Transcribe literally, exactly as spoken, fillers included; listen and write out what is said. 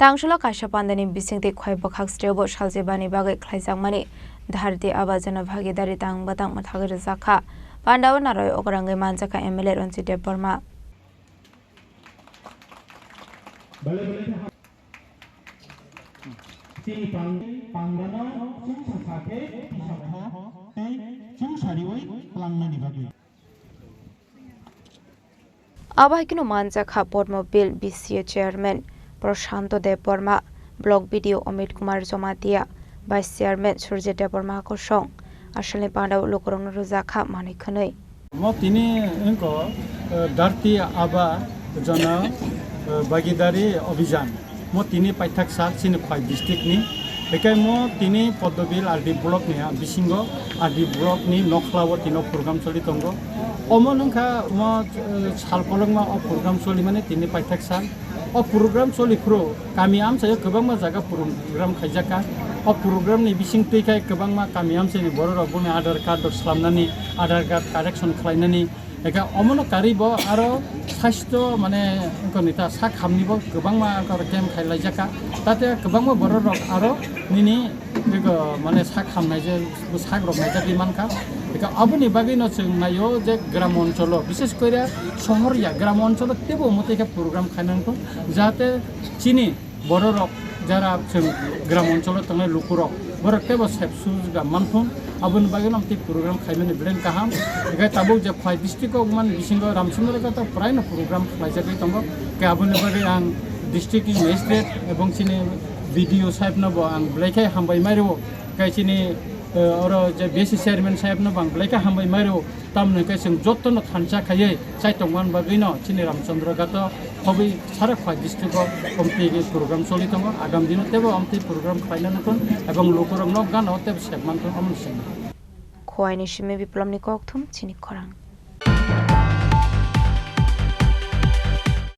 Tangsulo kaisa pandani bisingtwi khoi bwkhak sreo bo saljibani bagwi khlaijakmani Dharti Aba Jana Bhagidari tang bwtang mwthagwi rwjakha. Pandao naroi ograngwi manjakha M L A Ranjit Debbarma. Chini pang-, pangrano chwngsa sakhe tisakha tei chwngsariwi tlangnani bagwi. Abo hai kheno manjakha Padma Bill B C A Chairman Prashanto Debbarma, Block B D O Amit Kumar Jamatia, Vice Chairman Surjit Debbarma kosong asalni pandao lukurokno rwjakha manwi khwnwi. Mo tini wngkha, eh, Dharti Aba Jana, eh, Bhagidari Abhijan. Mo tini paithak sal chini Khwai district ni. Bekai mo tini Poddobil R D block ni, ah, bisingo R D block ni nokhla o tino program choli tongo. Omo wngkha mo, eh, sal kolokma o program choli mani tini paithak sal. O program choli phuru kami amchaio kwbangma jaga program khaijakha. O program ni bising twi khai kwbangma kami amchaini borok rok boni Aadhaar card rok slamnani, Aadhaar card correction khlainani, eka omono karwi bo aro sasthyo mane wngkha nita sak hamni bo kwbangma wngkha aro camp khai laijakha. Tate kwbangma borok rok aro nini bego mane sak hamnai je sak rok naijagwi mankha. Eka aboni bagwino chwng naio je gram oncholo, bishes kore sohor ya, gram oncholo tebo omo tei khe program khainani thung, jahate chini borok rok jara chwng gram oncholo tongnai lukurok borok tebo sep sujga manthung, aboni bagwi no tei program khaimani beleng kaham. Hinkhe tabuk je Khwai district o man bisingo Ramchandra Ghat o prai no program khlaijagwi tongo. Hinkhe aboni bagwi ang district ni magistrate ebong chini B D O saheb no bo ang belai khe hambai mai rwo. Hinkhe chini, eh, oro je B C chairman saheb no bo ang belai khe hambai mai rwo. Tamoni hwnkhe chwng jotono thansa khaiwi chai tongmani bagwino chini Ramchandra Ghat o khobwi sara Khwai district o omtwi program choli tongo. Agam dino tebo omtwi program khlaina nukun ebong lukurok nok gana o tebo sep manthun omo simi. Khwai ni simi Biplop ni kokthum chini khorang.